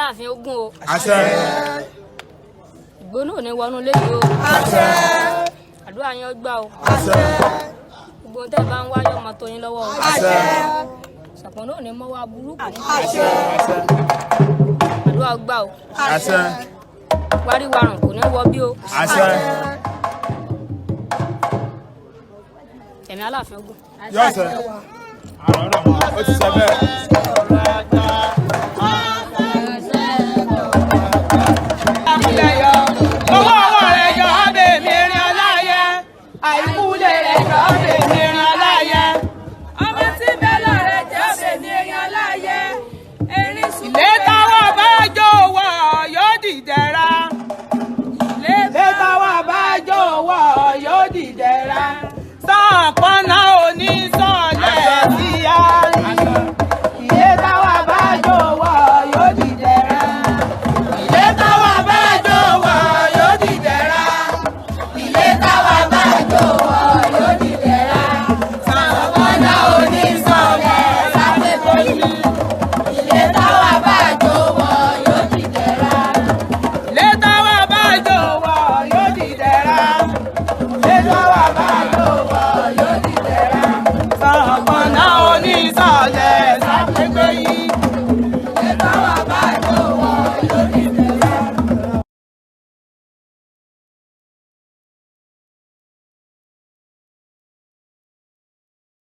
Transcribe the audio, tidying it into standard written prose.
Aláàfin ogun o. Àṣẹ. Ìgbóná ò ní wọnú ilé yìí o. Àṣẹ. Àdúrà yín ó gbà o. Àṣẹ. Gbogbo ohun tẹ́ ẹ bá ń wá yóò máa tó yín lọ́wọ́ o. Àṣẹ. Ṣàpọ̀n náà ò ní mọ́wọ́ aburú kù. Àṣẹ. Àdúrà ó gbà o. Àṣẹ. Wáríwarùn kò ní wọ bí o. Àṣẹ. Ẹ̀mí Aláàfin ogun. Yóò ṣẹ. Ó ti ṣe bẹ́ẹ̀.